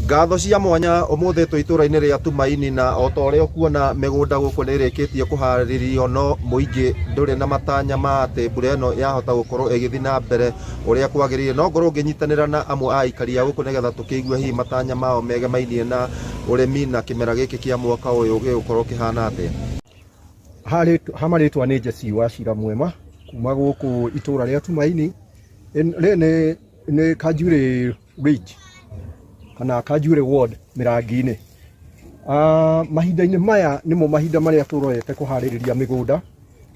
Ngatho cia mwanya ũmũthĩ twĩ itũra-inĩ rĩa Tumaini na o ta ũrĩa ũkuona mĩgũnda gũkũ nĩ ĩrĩkĩtie kũharĩrio no mũingĩ ndũrĩ na matanya ma atĩ mbura ĩno yahota gũkorwo ĩgĩthiĩ na mbere ũrĩa kwagĩrĩire. No ngorwo ngĩnyitanĩra na amwe a aikari a gũkũ nĩgetha tũkĩigue hihi matanya mao megemainie na ũrĩmi na kĩmera gĩkĩ kĩa mwaka ũyũ gĩgũkorwo kĩhana atĩa. Ha marĩtwa nĩ Jesse Wachira Mwema kuma gũkũ itũra rĩa Tumaini. Rĩrĩ nĩ Kanjuĩrĩ Ridge kana Kanjuĩrĩ Ward Mĩrangi-inĩ. Mahinda-inĩ maya nĩmo mahinda marĩa tũrorete kũharĩrĩria mĩgũnda.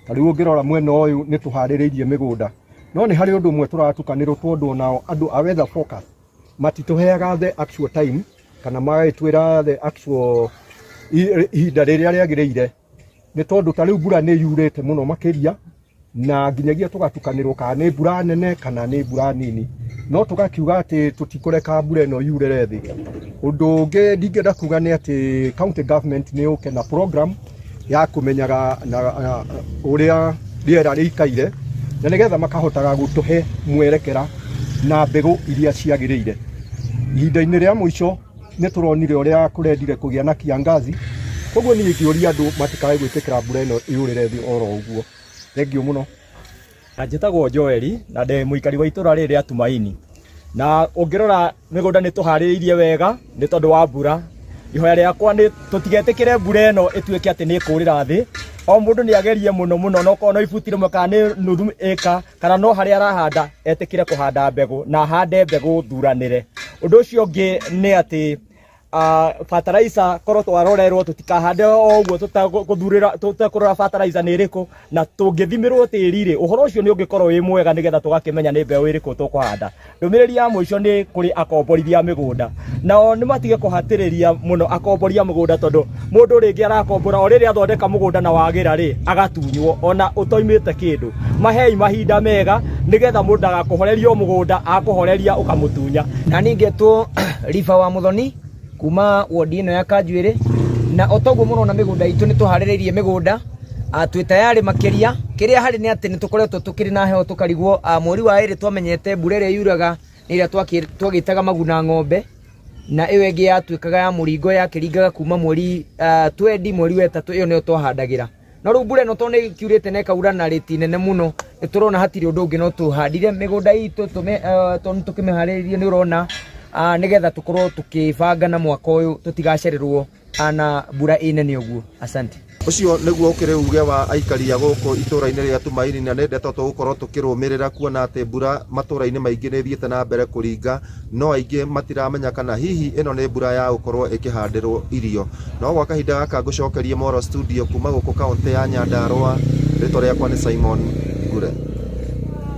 Ta rĩu ũngĩrora mwena ũyũ nĩ tũharĩrĩirie mĩgũnda, no nĩ harĩ ũndũ ũmwe tũratukanĩrwo tondũ onao andũ a weather forecast matitũheaga the actual time kana magagĩtwĩra the actual ihinda rĩrĩa rĩagĩrĩire, nĩ tondũ ta rĩu mbura nĩ yurĩte mũno makĩria na nginyagia tũgatukanĩrwo kana nĩ mbura nene kana nĩ mbura nini, no tũgakiuga atĩ tũtikũreka mbura ĩno yurĩre thĩ. Ũndũ ũngĩ ndingĩenda kuga nĩ atĩ county government nĩ yũke na program ya kũmenyaga na ũrĩa rĩera rĩikaire na nĩgetha makahotaga gũtũhe mwerekera na mbegũ iria ciagĩrĩire. Ihinda-inĩ rĩa mũico nĩ tũronire ũrĩa kũrendire kũgĩa na kiangazi, koguo niĩ ingĩũria andũ matikae gwĩtĩkĩra mbura ĩno yũrĩre thĩ oro ũguo. Thengiũ mũno. Na njĩtagwo Joeli na ndĩ mũikari wa itũra rĩrĩ rĩa Tumaini. Na ũngĩrora mĩgũnda nĩ tũharĩrĩirie wega nĩ tondũ wa mbura. Ihoya rĩakwa nĩ tũtigetĩkĩre mbura ĩno ĩtuĩke atĩ nĩ ĩkũrĩra thĩ. O mũndũ nĩ agerie mũno mũno no korwo no ibuti rĩmwe kana nĩ nuthu ĩka kana no harĩa arahanda etĩkĩre kũhanda mbegũ na ahande mbegũ thuranĩre. Ũndũ ũcio ũngĩ nĩ atĩ fertilizer korwo twarorerwo tũtikahande o ũguo tũtegũthurĩra tũtekũrora fertilizer nĩ ĩrĩkũ na tũngĩthimĩrwo tĩri rĩ ũhoro ũcio nĩ ũngĩkorwo wĩ mwega nĩgetha tũgakĩmenya nĩ mbeũ ĩrĩkũ tũkũhanda. Ndũmĩrĩri ya mũico nĩ kũrĩ akomborithia a mĩgũnda nao nĩ matige kũhatĩrĩria mũno akombori a mũgũnda tondũ mũndũ rĩngĩ arakombora o rĩrĩa athondeka mũgũnda na wagĩra rĩ agatunywo ona ũtoimĩte kĩndũ. Mahei mahinda mega nĩgetha mũndũ ndagakũhorerie o mũgũnda akũhoreria ũkamũtunya. Na niĩ ngetwo Riba wa Mũthoni kuma wondi ĩno ya Kanjuĩrĩ, na o toguo mũrona mĩgũnda itũ nĩ tũharĩrĩirie mĩgũnda, twĩ tayarĩ makĩria. Kĩrĩa harĩ nĩ atĩ nĩ tũkoretwo tũkĩrĩ na heho tũkarigwo, mweri wa ĩrĩ twamenyete mbura ĩrĩa yuraga nĩ ĩrĩa twagĩtaga maguna ng'ombe, na ĩyo ĩngĩ yatuĩkaga ya mũringo yakĩringaga kuma mweri twendi mweri wa ĩtatũ, ĩyo nĩyo twahandagĩra. No rĩu mbura ĩno tondũ nĩ ĩkiurĩte na ĩkaura na rĩti nene mũno, nĩ tũrona hatirĩ ũndũ ũngĩ no tũhandire mĩgũnda itũ tondũ nĩ tũkĩmĩharĩrĩirie nĩ ũrona, nĩgetha tũkorwo tũkĩbanga na mwaka ũyũ tũtigacererwo na mbura ĩ nene ũguo. Asante. Ũcio nĩguo ũkĩrĩ uge wa aikari a gũkũ itũra-inĩ rĩa Tumaini na nĩ ndeto tũgũkorwo tũkĩrũmĩrĩra kuona atĩ mbura matũra-inĩ maingĩ nĩ ĩthiĩte na mbere kũringa no aingĩ matiramenya kana hihi ĩno nĩ mbura ya gũkorwo ĩkĩhandĩrwo irio. No gwa kahinda gaka ngũcokerie Moro studio kuma gũkũ kaũntĩ ya Nyandarua, rĩtwa rĩakwa nĩ Simon Ngure.